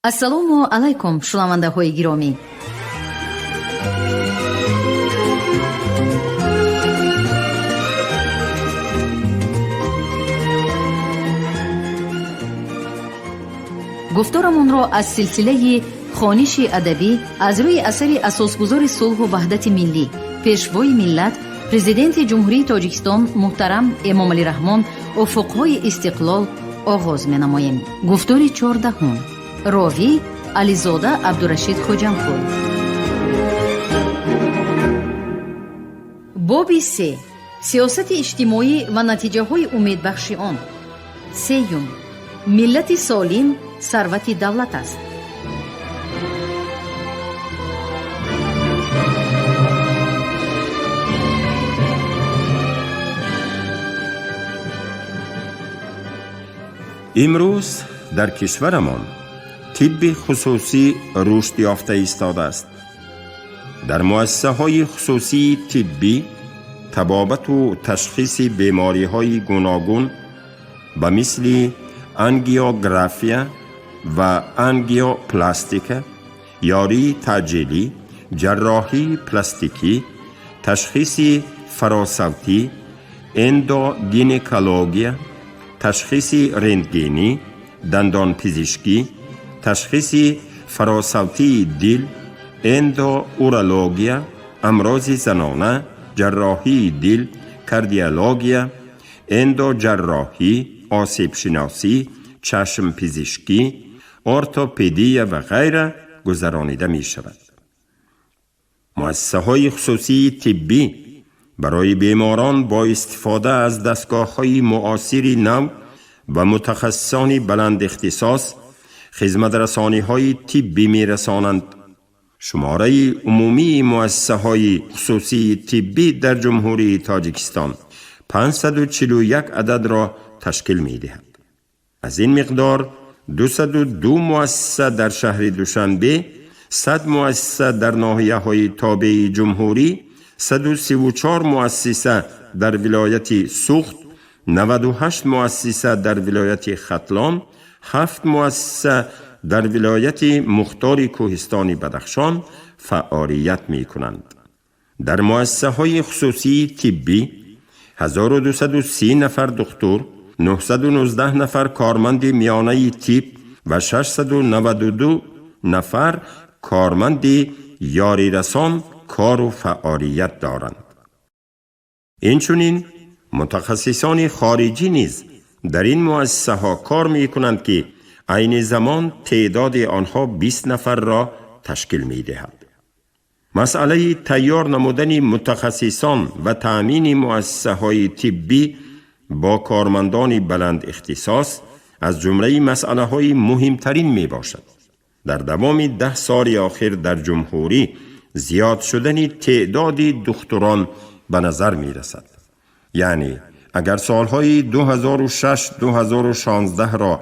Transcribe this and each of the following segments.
Ассалому алайкум, шунавандаҳои гиромӣ. Гуфторамонро аз силсилаи хониши адабӣ аз рӯи асари асосгузори сулҳу ваҳдати миллӣ, пешвои миллат, президенти Ҷумҳурии Тоҷикистон муҳтарам Эмомалӣ Раҳмон «Уфуқҳои истиқлол» оғоз менамоем. Гуфтори 14-ум. Ровӣ Ализода Абдурашид Хоҷамқул. Боби се: сиёсати иҷтимоӣ ва натиҷаҳои умедбахши он. Сеюм: миллати солим сарвати давлат аст. Имрӯз дар кишварамон тибби хусусӣ рушд ёфта истодааст. Дар муассисаҳои хусусии тиббӣ табобату ташхиси бемориҳои гуногун ба мисли ангиография ва ангиопластика, ёрии таъҷилӣ, ҷарроҳии пластикӣ, ташхиси фаросавтӣ, эндогинекология, ташхиси рентгенӣ, дандонпизишкӣ, ташхиси фаросавтии дил, эндоурология, амрози занона, ҷарроҳии дил, кардиология, эндоҷарроҳӣ, осебшиносӣ, чашмпизишкӣ, ортопедия ва ғайра гузаронида мешавад. Муассисаҳои хусусии тиббӣ барои беморон бо истифода аз дастгоҳҳои муосири нав ва мутахассисони баландихтисос хизматрасониҳои тиббӣ мерасонанд. Шумораи умумии муассисаҳои хусусии тиббӣ дар Ҷумҳурии Тоҷикистон 541 ададро ташкил медиҳад. Аз ин миқдор 202 муассиса дар шаҳри Душанбе, 100 муассиса дар ноҳияҳои тобеи ҷумҳурӣ, 134 муассиса дар вилояти Суғд, 98 муассиса дар вилояти Хатлон, 7 муассиса дар вилояти мухтори Кӯҳистони Бадахшон фаъолият мекунанд. Дар муассисаҳои хусусии тиббӣ 1230 нафар духтур, 919 нафар корманди миёнаи тиб ва 692 нафар корманди ёрирасон кору фаъолият доранд. Инчунин мутахассисони хориҷӣ низ дар ин муассисаҳо кор мекунанд, ки айни замон теъдоди онҳо 20 нафарро ташкил медиҳад. Масъалаи тайёр намудани мутахассисон ва таъмини муассисаҳои тиббӣ бо кормандони баландихтисос аз ҷумлаи масъалаҳои муҳимтарин мебошад. Дар давоми 10 соли охир дар ҷумҳурӣ зиёд шудани теъдоди духтурон ба назар мерасад. Яъне агар солҳои 2006-2016-ро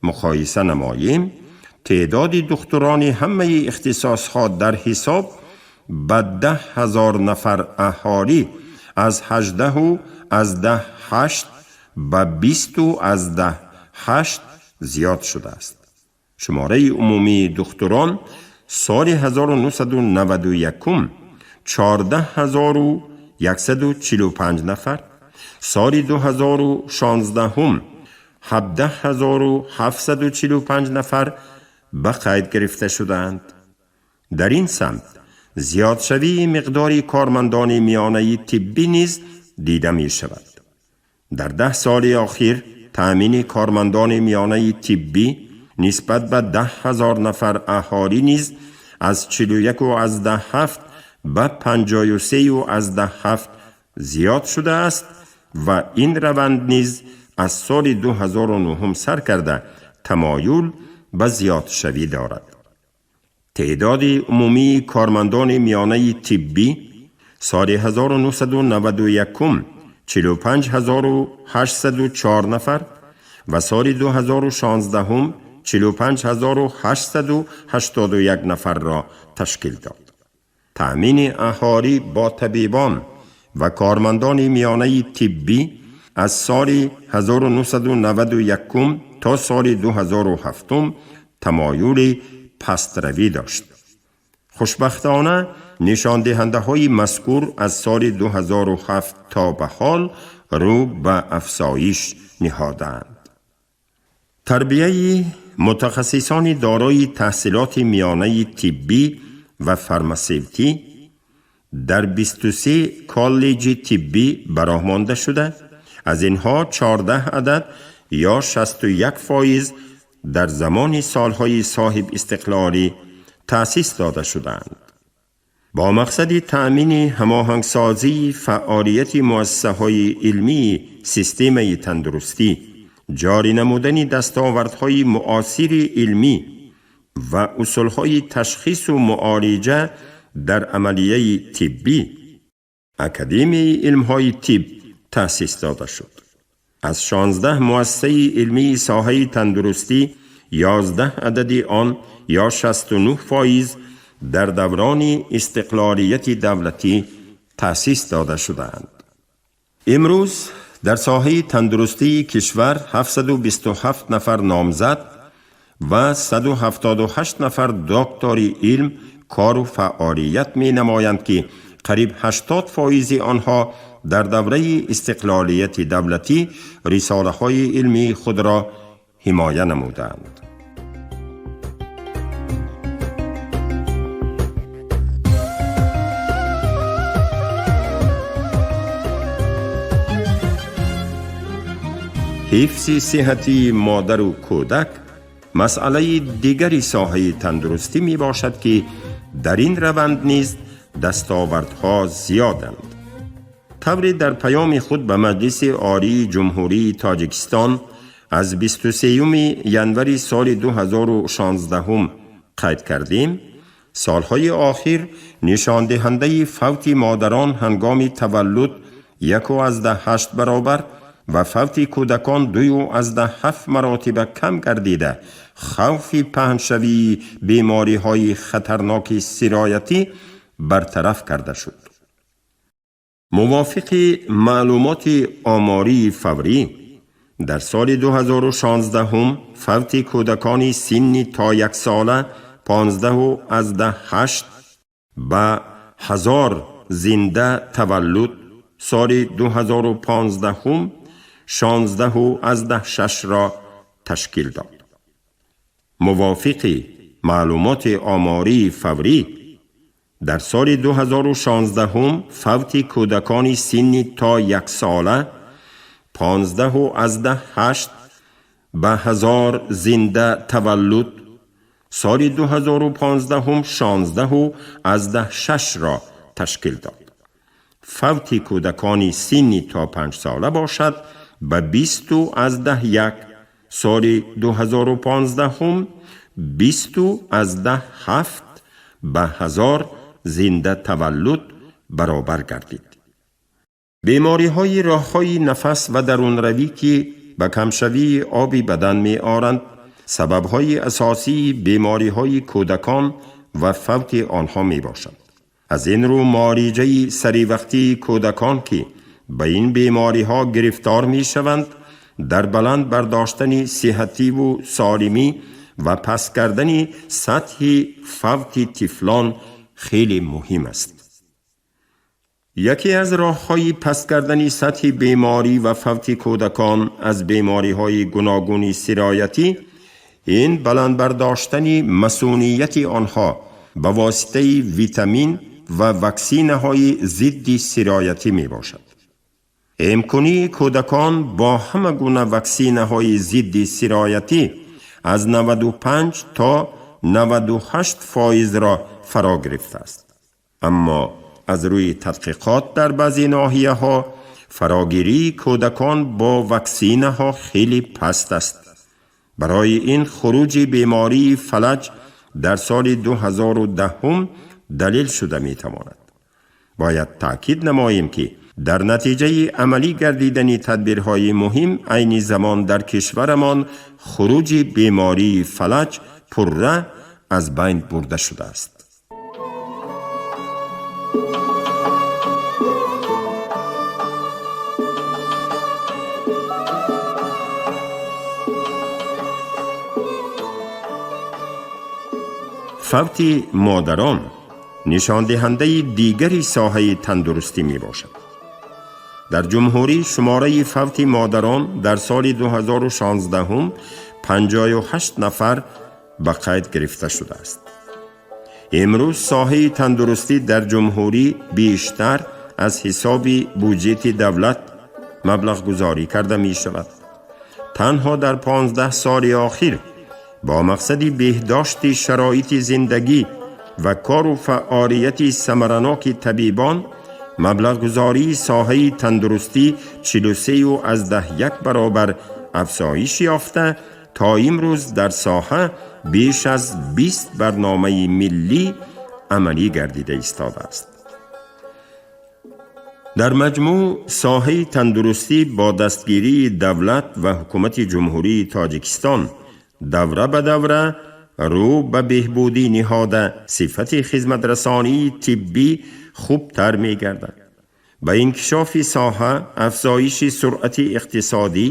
муқоиса намоем, теъдоди духтурони ҳамаи ихтисосҳо дар ҳисоб ба 10 000 нафар аҳолӣ аз 18,8 ба 20,8 зиёд шудааст. Шумораи умумии духтурон соли 1991 14 145 нафар, соли 2016 17 745 нафар ба қайд гирифта шудаанд. Дар ин самт зиёдшавии миқдори кормандони миёнаи тиббӣ низ дида мешавад. Дар 10 соли охир таъмини кормандони миёнаи тиббӣ нисбат ба 10 000 нафар аҳолӣ низ аз 41,7 ба 53,7 зиёд шудааст ва ин раванд низ аз соли 2009 сар карда тамоюл ба зиёдшавӣ дорад. Теъдоди умумии кормандони миёнаи тиббӣ соли 1991 45 804 нафар ва соли 2016 45 881 нафарро ташкил дод. Таъмини аҳолӣ бо табибон ва кормандони миёнаи тиббӣ аз соли 1991 то соли 2007. тамоюли пастравӣ дошт. Хушбахтона, нишондиҳандаҳои мазкур аз соли 2007 то ба ҳол рӯ ба афзоиш ниҳодаанд. Тарбияи мутахассисони дорои таҳсилоти миёнаи тиббӣ ва фармасевтӣ дар 23 коллеҷи тиббӣ ба роҳ монда шуда, аз инҳо 14 адад ё 61% дар замони солҳои соҳибистиқлолӣ таъсис дода шудаанд. Бо мақсади таъмини ҳамоҳангсозии фаъолияти муассисаҳои илмии системаи тандурустӣ, ҷорӣ намудани дастовардҳои муосири илмӣ ва усулҳои ташхису муолиҷа дар амалияи тиббӣ, Академияи илмҳои тиб таъсис дода шуд. Аз 16 муассисаи илмии соҳаи тандурустӣ 11 адади он ё 69% дар даврони истиқлолияти давлатӣ таъсис дода шудаанд. Имрӯз дар соҳаи тандурустии кишвар 727 нафар номзад ва 178 нафар доктори илм кору фаъолият менамоянд, ки қариб 80 фоизи онҳо дар давраи истиқлолияти давлатӣ рисолаҳои илмии худро ҳимоя намуданд. Ҳифзи сиҳатии модару кӯдак масъалаи дигари соҳаи тандурустӣ мебошад, ки дар ин раванд низ дастовардҳо зиёданд. Тавре дар паёми худ ба Маҷлиси Олии Ҷумҳурии Тоҷикистон аз 23 январи соли 2016 қайд кардем, солҳои охир нишондиҳандаи фавти модарон ҳангоми таваллуд 1,8 баробар ва фавти кӯдакон 2,7 маротиба кам гардида, хавфи паҳншавии бемориҳои хатарноки сироятӣ бартараф карда шуд. Мувофиқи маълумоти омории фаврӣ, дар соли 2016 фавти кӯдакони синни то яксола 15,8 ба 1000 зинда таваллуд, соли 2015 16,6-ро ташкил дод. Мувофиқи маълумоти омории фаврӣ, дар соли 2016 фавти кӯдакони синни то яксола 15,8 ба 1000 зинда таваллуд, соли 2015 16,6-ро ташкил дод. Фавти кӯдакони синни то 5сола бошад, ба 20,1, соли 2015 20,7 ба 1000 зинда таваллуд баробар гардид. Бемориҳои роҳҳои нафас ва дарунравӣ, ки ба камшавии оби бадан меоранд, сабабҳои асосии бемориҳои кӯдакон ва фавти онҳо мебошанд. Аз ин рӯ муолиҷаи саривақтии кӯдакон, ки ба ин бемориҳо гирифтор мешаванд, дар баланд бардоштани сиҳативу солимӣ ва паст кардани сатҳи фавти тифлон хеле муҳим аст. Яке аз роҳҳои паст кардани сатҳи беморӣ ва фавти кӯдакон аз бемориҳои гуногуни сироятӣ ин баланд бардоштани масунияти онҳо ба воситаи витамин ва ваксинаҳои зидди сироятӣ мебошад. Эмкунии кӯдакон бо ҳама гуна ваксинаҳои зидди сироятӣ аз 95 то 98 фоизро фаро гирифтааст. Аммо аз рӯи тадқиқот, дар баъзе ноҳияҳо фарогирии кӯдакон бо ваксинаҳо хеле паст аст. Барои ин хуруҷи бемории фалаҷ дар соли 2010 далел шуда метавонад. Бояд таъкид намоем, ки дар натиҷаи амалӣ гардидани тадбирҳои муҳим айни замон дар кишварамон хуруҷи бемории фалаҷ пурра аз байн бурда шудааст. Фавти модарон нишондиҳандаи дигари соҳаи тандурустӣ мебошад. Дар ҷумҳурӣ шумораи фавти модарон дар соли 2016 58 нафар ба қайд гирифта шудааст. Имрӯз соҳаи тандурустӣ дар ҷумҳурӣ бештар аз ҳисоби буҷети давлат маблағгузорӣ карда мешавад. Танҳо дар 15 соли охир бо мақсади беҳдошти шароити зиндагӣ ва кору фаъолияти самараноки табибон маблағгузории соҳаи тандурустӣ 43,1 баробар афзоиш ёфта, то имрӯз дар соҳа беш аз 20 барномаи миллӣ амалӣ гардида истодааст. Дар маҷмӯъ соҳаи тандурустӣ бо дастгирии давлат ва ҳукумати Ҷумҳурии Тоҷикистон давра ба давра рӯ ба беҳбудӣ ниҳода, сифати хизматрасонии тиббӣ хубтар мегардад. Ба инкишофи соҳа, афзоиши суръати иқтисодӣ,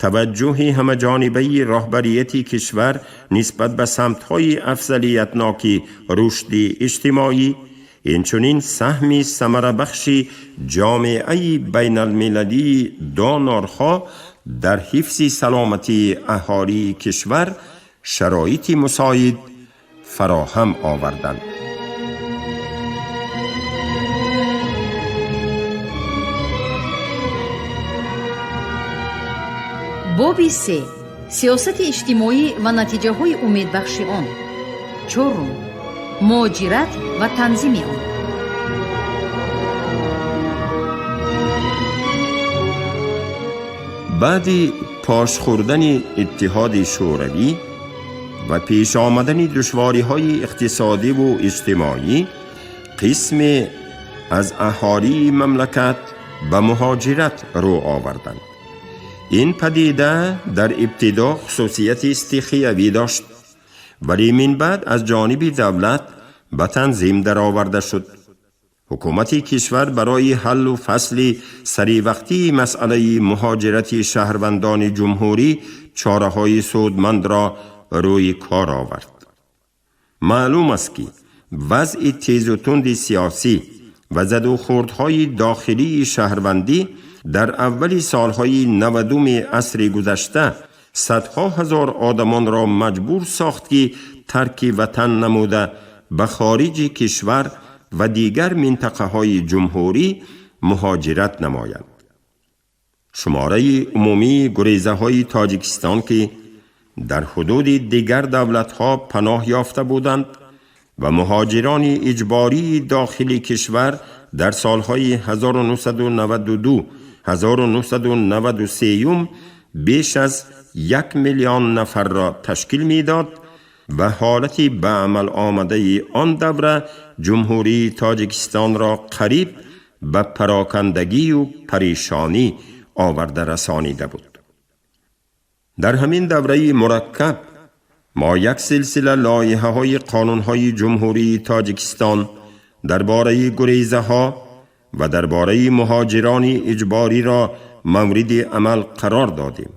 таваҷҷӯҳи ҳамаҷонибаи роҳбарияти кишвар нисбат ба самтҳои афзалиятноки рушди иҷтимоӣ, инчунин саҳми самарабахши ҷомеаи байналмилалии донорҳо дар ҳифзи саломатии аҳолии кишвар шароити мусоид фароҳам оварданд. Боби се: сиёсати иҷтимоӣ ва натиҷаҳои умедбахши он. Чорум: муҳоҷират ва танзими он. Баъди пош хӯрдани Иттиҳоди Шӯравӣ ва пеш омадани душвориҳои иқтисодиву иҷтимоӣ, қисме аз аҳолии мамлакат ба муҳоҷират рӯ оварданд. Ин падида дар ибтидо хусусияти стихиявӣ дошт, вале минбаъд аз ҷониби давлат ба танзим дароварда шуд. Ҳукумати кишвар барои ҳаллу фасли саривақтии масъалаи муҳоҷирати шаҳрвандони ҷумҳурӣ чораҳои судмандро рӯи кор овард. Маълум аст, ки вазъи тезу тунди сиёсӣ ва задухӯрдҳои дохилии шаҳрвандӣ дар аввали солҳои 90-уми асри гузашта садҳо ҳазор одамонро маҷбур сохт, ки тарки ватан намуда ба хориҷи кишвар ва дигар минтақаҳои ҷумҳурӣ муҳоҷират намоянд. Шумораи умумии гурезаҳои Тоҷикистон, ки дар ҳудуди дигар давлатҳо паноҳ ёфта буданд, ва муҳоҷирони иҷбории дохили кишвар дар солҳои 1992 1993 беш аз 1 миллион нафарро ташкил медод ва ҳолати ба амал омадаи он давра Ҷумҳурии Тоҷикистонро қариб ба парокандагию парешонӣ оварда расонида буд. Дар ҳамин давраи мураккаб мо як силсила лоиҳаҳои қонунҳои Ҷумҳурии Тоҷикистон дар бораи гурезаҳо ва дар бораи муҳоҷирони иҷбориро мавриди амал қарор додем.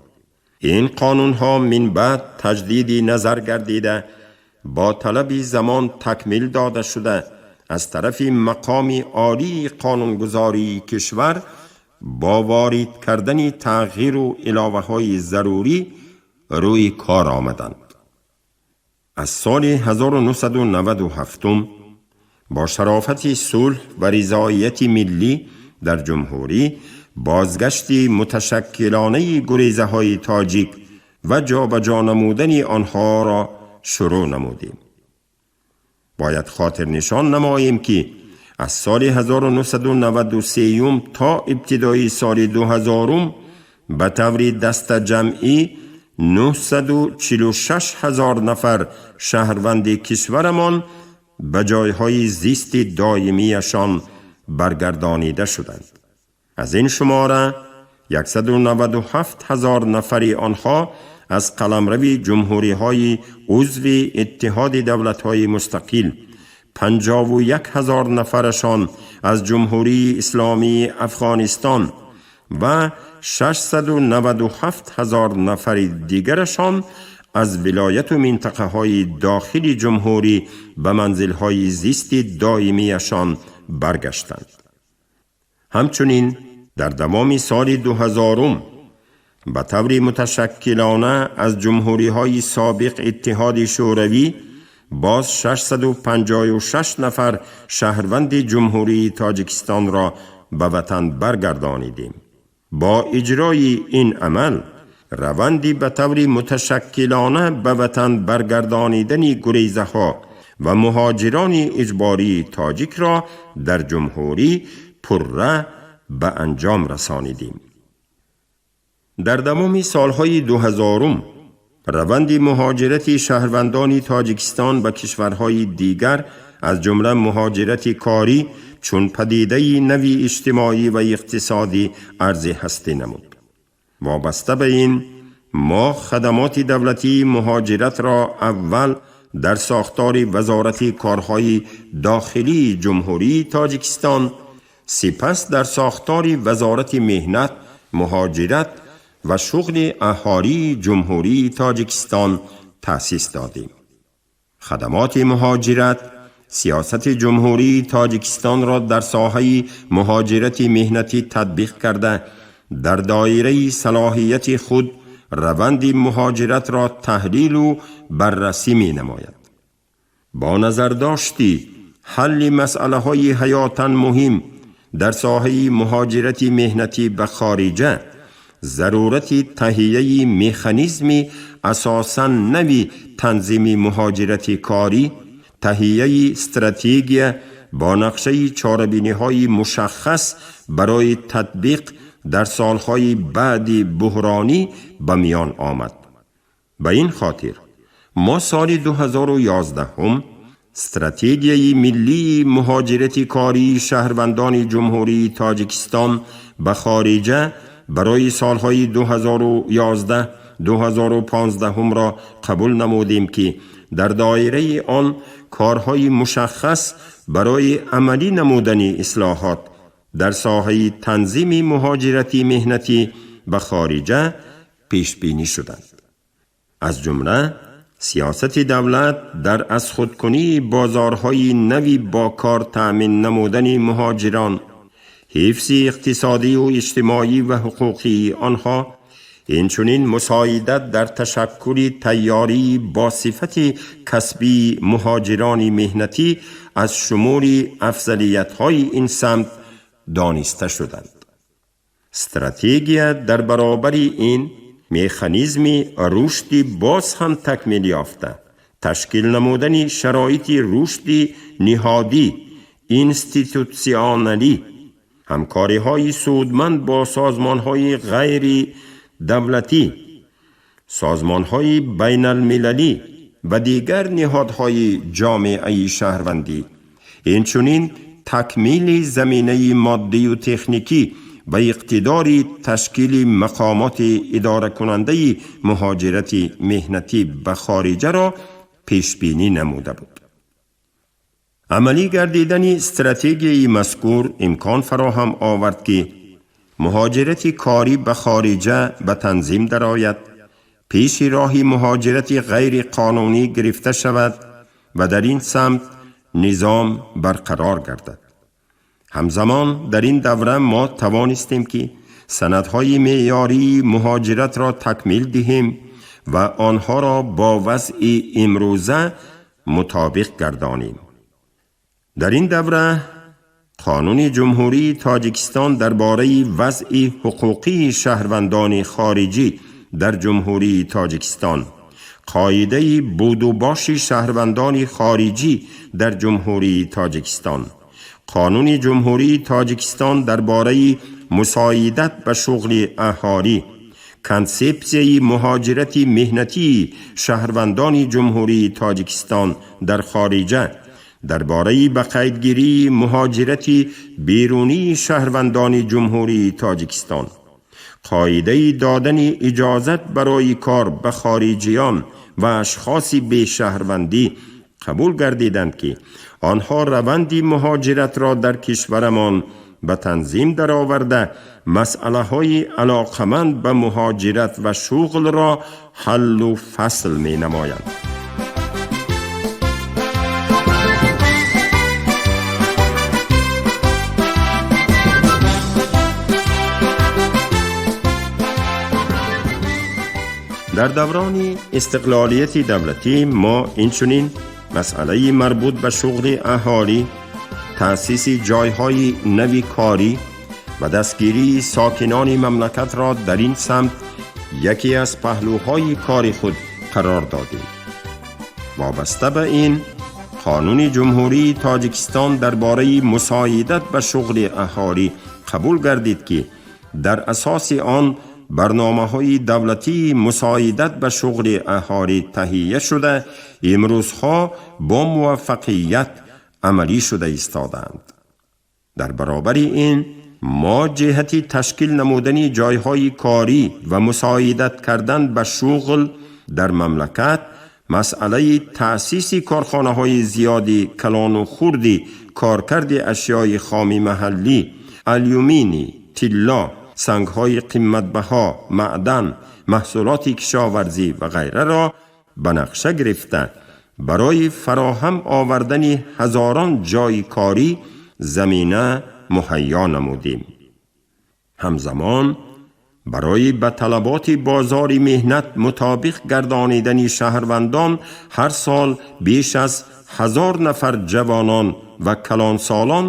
Ин қонунҳо минбаъд таҷдиди назар гардида, бо талаби замон такмил дода шуда, аз тарафи мақоми олии қонунгузории кишвар бо ворид кардани тағйиру иловаҳои зарурӣ рӯи кор омаданд. Аз соли 1997 бо шарофати сулҳ ва ризоияти миллӣ дар ҷумҳурӣ бозгашти муташаккилонаи гурезаҳои тоҷик ва ҷобаҷо намудани онҳоро шурӯъ намудем. Бояд хотирнишон намоем, ки аз соли 1993 то ибтидои соли 2000 ба таври дастаҷамъӣ 946 ҳазор нафар шаҳрванди кишварамон ба ҷойҳои зисти доимияшон баргардонида шуданд. Аз ин шумора 197 ҳазор нафари онҳо аз қаламрави ҷумҳуриҳои узви Иттиҳоди Давлатҳои Мустақил, 51 ҳазор нафарашон аз Ҷумҳурии Исломии Афғонистон ва 697 ҳазор нафари дигарашон аз вилояту минтақаҳои дохили ҷумҳурӣ ба манзилҳои зисти доимияшон баргаштанд. Ҳамчунин дар давоми соли 2000 ба таври муташаккилона аз ҷумҳуриҳои собиқ Иттиҳоди Шӯравӣ боз 656 нафар шаҳрванди Ҷумҳурии Тоҷикистонро ба ватан баргардонидем. Бо иҷрои ин амал раванди ба таври муташаккилона ба ватан баргардонидани гурезаҳо ва муҳоҷирони иҷбории тоҷикро дар ҷумҳурӣ пурра ба анҷом расонидем. Дар давоми солҳои 2000 раванди муҳоҷирати шаҳрвандони Тоҷикистон ба кишварҳои дигар, аз ҷумла муҳоҷирати корӣ, чун падидаи нави иҷтимоӣ ва иқтисодӣ арзи ҳастӣ намуд. Вобаста ба ин мо хадамоти давлатии муҳоҷиратро аввал дар сохтори Вазорати корҳои дохилии Ҷумҳурии Тоҷикистон, сипас дар сохтори Вазорати меҳнат, муҳоҷират ва шуғли аҳолии Ҷумҳурии Тоҷикистон таъсис додем. Хадамоти муҳоҷират сиёсати Ҷумҳурии Тоҷикистонро дар соҳаи муҳоҷирати меҳнатӣ татбиқ карда, дар доираи салоҳияти худ раванди муҳоҷиратро таҳлилу баррасӣ менамояд. Бо назардошти ҳалли масъалаҳои ҳаётан муҳим дар соҳаи муҳоҷирати меҳнатӣ ба хориҷа, зарурати таҳияи механизми асосан нави танзими муҳоҷирати корӣ, таҳияи стратегия бо нақшаи чорабиниҳои мушаххас барои татбиқ дар солҳои баъди буҳронӣ ба миён омад. Ба ин хотир мо соли 2011 стратегияи миллии муҳоҷирати кории шаҳрвандони Ҷумҳурии Тоҷикистон ба хориҷа барои солҳои 2011-2015-ро қабул намудем, ки дар доираи он корҳои мушаххас барои амалӣ намудани ислоҳот дар соҳаи танзими муҳоҷирати меҳнатӣ ба хориҷа пешбинӣ шуданд. Аз ҷумла сиёсати давлат дар аз худкунии бозорҳои нави бо кор таъмин намудани муҳоҷирон, ҳифзи иқтисодию иҷтимоӣ ва ҳуқуқии онҳо, инчунин мусоидат дар ташаккули тайёрии бо сифати касбии муҳоҷирони меҳнатӣ аз шумури афзалиятҳои ин самт дониста шуданд. Стратегия дар баробари ин механизми рушди боз ҳам такмил ёфта, ташкил намудани шароити рушди ниҳодӣ, институтсионалӣ, ҳамкориҳои судманд бо созмонҳои ғайри давлатӣ, созмонҳои байналмилалӣ ва дигар ниҳодҳои ҷомеаи шаҳрвандӣ, инчунин такмили заминаи моддию техникӣ ва иқтидори ташкили мақомоти идоракунандаи муҳоҷирати меҳнатӣ ба хориҷаро пешбинӣ намуда буд. Амалӣ гардидани стратегияи мазкур имкон фароҳам овард, ки муҳоҷирати корӣ ба хориҷа ба танзим дарояд, пеши роҳи муҳоҷирати ғайриқонунӣ гирифта шавад ва дар ин самт низом барқарор гардад. Ҳамзамон дар ин давра мо тавонистем, ки санадҳои меъёрии муҳоҷиратро такмил диҳем ва онҳоро бо вазъи имрӯза мутобиқ гардонем. Дар ин давра Қонуни Ҷумҳурии Тоҷикистон дар бораи вазъи ҳуқуқии шаҳрвандони хориҷӣ дар Ҷумҳурии Тоҷикистон, қоидаи будубоши шаҳрвандони хориҷӣ дар Ҷумҳурии Тоҷикистон, Қонуни Ҷумҳурии Тоҷикистон дар бораи мусоидат ба шуғли аҳолӣ, консепсияи муҳоҷирати меҳнатии шаҳрвандони Ҷумҳурии Тоҷикистон дар хориҷа, дар бораи ба қайдгирии муҳоҷирати берунии шаҳрвандони Ҷумҳурии Тоҷикистон, қоидаи додани иҷозат барои кор ба хориҷиён ва ашхоси бешаҳрвандӣ қабул гардиданд, ки онҳо раванди муҳоҷиратро дар кишварамон ба танзим дароварда, масъалаҳои алоқаманд ба муҳоҷират ва шуғлро ҳаллу фасл менамоянд. Дар даврони истиқлолияти давлатӣ мо инчунин масъалаи марбут ба шуғли аҳолӣ, таъсиси ҷойҳои нави корӣ ва дастгирии сокинони мамлакатро дар ин самт яке аз паҳлӯҳои кори худ қарор додем. Вобаста ба ин, Қонуни Ҷумҳурии Тоҷикистон дар бораи мусоидат ба шуғли аҳолӣ қабул гардид, ки дар асоси он барномаҳои давлатии мусоидат ба шуғли аҳолӣ таҳия шуда, имрӯзҳо бо муваффақият амалӣ шуда истодаанд. Дар баробари ин, мо ҷиҳати ташкил намудани ҷойҳои корӣ ва мусоидат кардан ба шуғл дар мамлакат масъалаи таъсиси корхонаҳои зиёди калону хурди коркарди ашёи хоми маҳаллӣ, алюминий, тилло, сангҳои қиматбаҳо, маъдан, маҳсулоти кишоварзӣ ва ғайраро ба нақша гирифта, барои фароҳам овардани ҳазорон ҷойи корӣ замина муҳайё намудем. Ҳамзамон барои ба талаботи бозори меҳнат мутобиқ гардонидани шаҳрвандон ҳар сол беш аз 1000 нафар ҷавонон ва калонсолон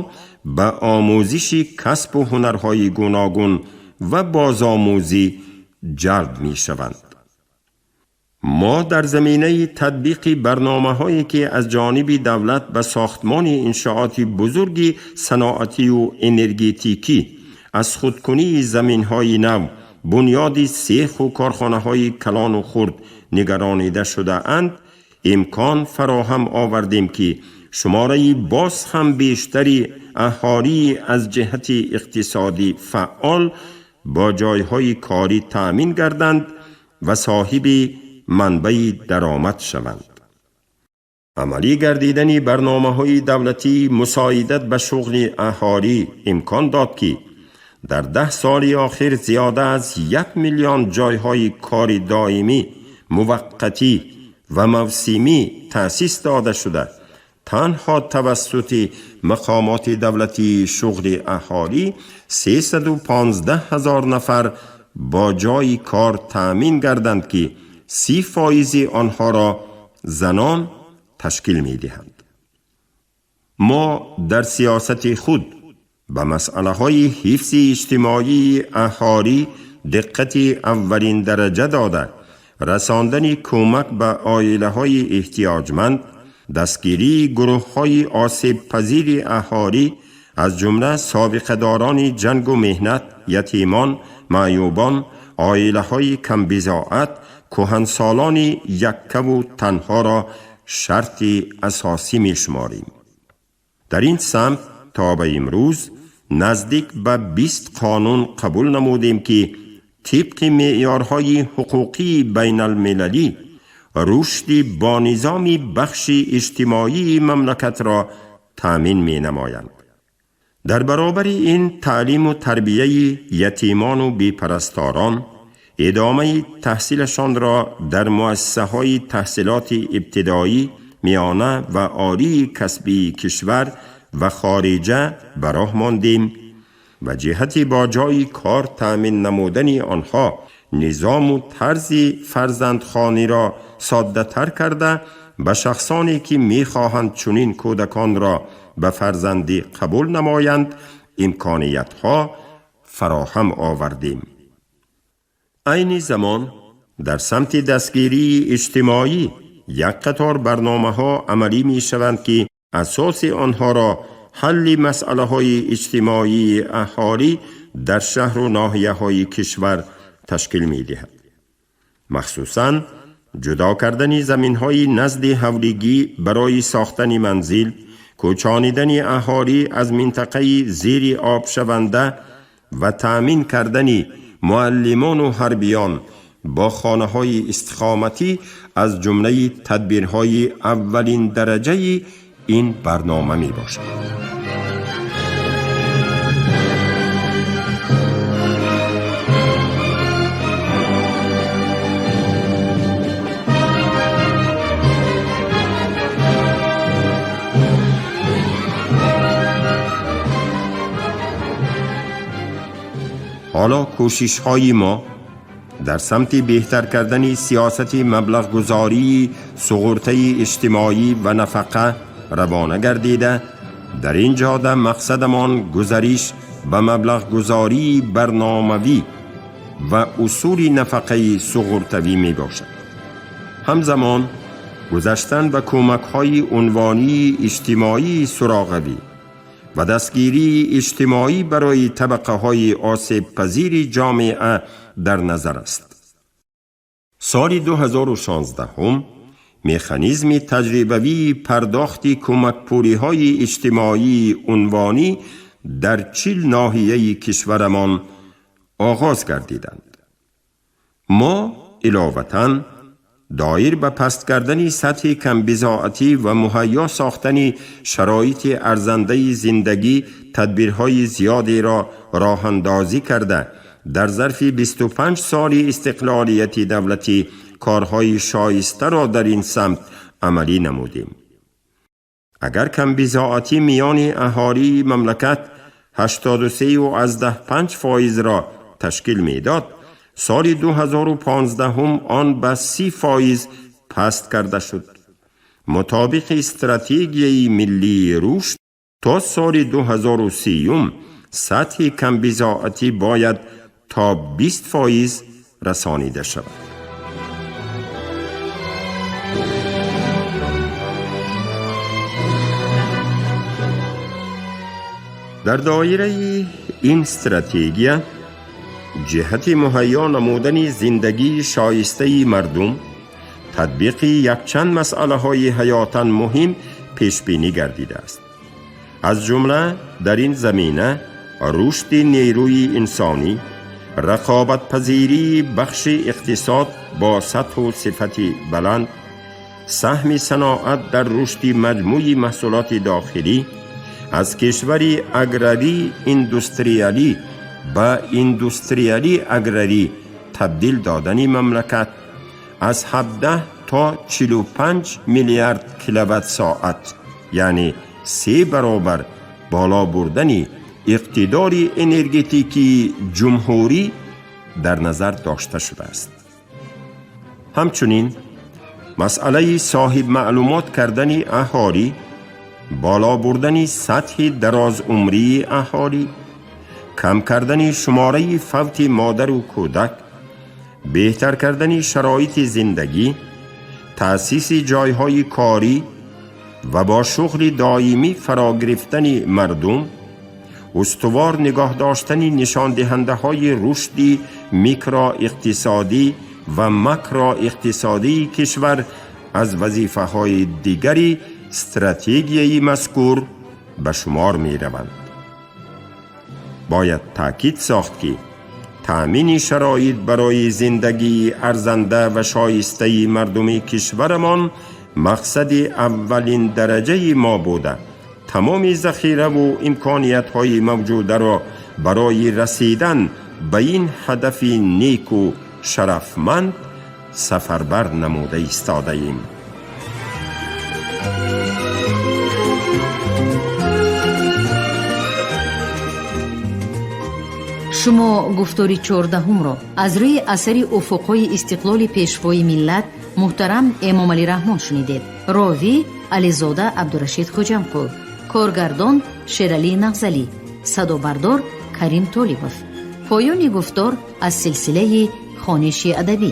ба омӯзиши касбу ҳунарҳои гуногун ва бозомӯзӣ ҷалб мешаванд. Мо дар заминаи татбиқи барномаҳое, ки аз ҷониби давлат ба сохтмони иншооти бузурги саноатию энергетикӣ, аз худкунии заминҳои нав, бунёди сеху корхонаҳои калону хурд нигаронида шудаанд, имкон фароҳам овардем, ки шумораи боз ҳам бештари аҳолии аз ҷиҳати иқтисодӣ фаъол бо ҷойҳои корӣ таъмин гарданд ва соҳиби манбаи даромад шаванд. Амалӣ гардидани барномаҳои давлатии мусоидат ба шуғли аҳолӣ имкон дод, ки дар 10 соли охир зиёда аз 1 миллион ҷойҳои кори доимӣ, муваққатӣ ва мавсимӣ таъсис дода шуда, танҳо тавассути мақомоти давлатии шуғли аҳолӣ 315 ҳазор нафар бо ҷойи кор таъмин гарданд, ки 30 фоизи онҳоро занон ташкил медиҳанд. Мо дар сиёсати худ ба масъалаҳои ҳифзи иҷтимоии аҳолӣ диққати аввалин дараҷа дода, расондани кӯмак ба оилаҳои эҳтиёҷманд, дастгирии гурӯҳҳои осебпазири аҳолӣ, аз ҷумла собиқадорони ҷангу меҳнат, ятимон, маъюбон, оилаҳои камбизоат, кӯҳансолони яккаву танҳоро шарти асосӣ мешуморем. Дар ин самт то ба имрӯз наздик ба 20 қонун қабул намудем, ки тибқи меъёрҳои ҳуқуқии байналмилалӣ рушди бонизоми бахши иҷтимоии мамлакатро таъмин менамоянд. Дар баробари ин, таълиму тарбияи ятимону бепарасторон, идомаи таҳсилашонро дар муассисаҳои таҳсилоти ибтидоӣ, миёна ва олии касбии кишвар ва хориҷа ба роҳ мондем ва ҷиҳати бо ҷойи кор таъмин намудани онҳо низому тарзи фарзандхониро соддатар карда, ба шахсоне, ки мехоҳанд чунин кӯдаконро ба фарзандӣ қабул намоянд, имкониятҳо фароҳам овардем. Айни замон дар самти дастгирии иҷтимоӣ як қатор барномаҳо амалӣ мешаванд, ки асоси онҳоро ҳалли масъалаҳои иҷтимоии аҳолӣ дар шаҳру ноҳияҳои кишвар ташкил медиҳад. Махсусан ҷудо кардани заминҳои назди ҳавлигӣ барои сохтани манзил, кӯчонидани аҳолӣ аз минтақаи зери обшаванда ва таъмин кардани муаллимону ҳарбиён бо хонаҳои истиқоматӣ аз ҷумлаи тадбирҳои аввалин дараҷаи ин барнома мебошад. Ҳоло кӯшишҳои мо дар самти беҳтар кардани сиёсати маблағгузории суғуртаи иҷтимоӣ ва нафақа равона гардида, дар ин ҷода мақсадамон гузариш ба маблағгузории барномавӣ ва усули нафақаи суғуртавӣ мебошад. Ҳамзамон гузаштан ба кӯмакҳои унвонии иҷтимоии суроғавӣ ва дастгирии иҷтимоӣ барои табақаҳои осебпазири ҷомеа дар назар аст. Соли 2016 механизми таҷрибавии пардохти кӯмакпулиҳои иҷтимоии унвонӣ дар 40 ноҳияи кишварамон оғоз гардиданд. Мо иловатан доир ба паст кардани сатҳи камбизоатӣ ва муҳайё сохтани шароити арзандаи зиндагӣ тадбирҳои зиёдеро роҳандозӣ карда, дар зарфи 25 соли истиқлолияти давлатӣ корҳои шоистаро дар ин самт амалӣ намудем. Агар камбизоатӣ миёни аҳолии мамлакат 83,5%-ро ташкил медод, соли 2015 он ба 30% паст карда шуд. Мутобиқи стратегияи миллии рушд то соли 2030 сатҳи камбизоатӣ бояд то 20% расонида шавад. Дар доираи ин стратегия ҷиҳати муҳайё намудани зиндагии шоистаи мардум, татбиқи якчанд масъалаҳои ҳаётан муҳим пешбинӣ гардидааст. Аз ҷумла дар ин замина рушди нерӯи инсонӣ, рақобатпазирии бахши иқтисод бо сатҳу сифати баланд, саҳми саноат дар рушди маҷмӯи маҳсулоти дохилӣ, аз кишвари аграрӣ индустриалӣ ба индустриалӣ аграрӣ табдил додани мамлакат, аз 17 то 45 миллиард киловатт-соат, яъне 3 баробар боло бурдани иқтидори энергетикии ҷумҳурӣ дар назар дошта шудааст. Ҳамчунин масъалаи соҳибмаълумот кардани аҳолӣ, боло бурдани сатҳи дарозумрии аҳолӣ, кам кардани шумораи фавти модару кӯдак, беҳтар кардани шароити зиндагӣ, таъсиси ҷойҳои корӣ ва бо шуғли доимӣ фаро гирифтани мардум, устувор нигоҳ доштани нишондиҳандаҳои рушди микроиқтисодӣ ва макроиқтисодии кишвар аз вазифаҳои дигари стратегияи мазкур ба шумор мераванд. Бояд таъкид сохт, ки таъмини шароит барои зиндагии арзанда ва шоистаи мардуми кишварамон мақсади аввалин дараҷаи мо буда, тамоми захираву имкониятҳои мавҷударо барои расидан ба ин ҳадафи неку шарафманд сафарбар намуда истодаем. Шумо гуфтори 14-умро аз рӯи асари Уфуқҳои истиқлоли Пешвои миллат муҳтарам Эмомалӣ Раҳмон шунидед. Ровӣ Ализода Абдурашид Хоҷамқул, коргардон Шералӣ Нағзалӣ, садобардор Карим Толибов. Поёни гуфтор аз силсилаи хониши адабӣ.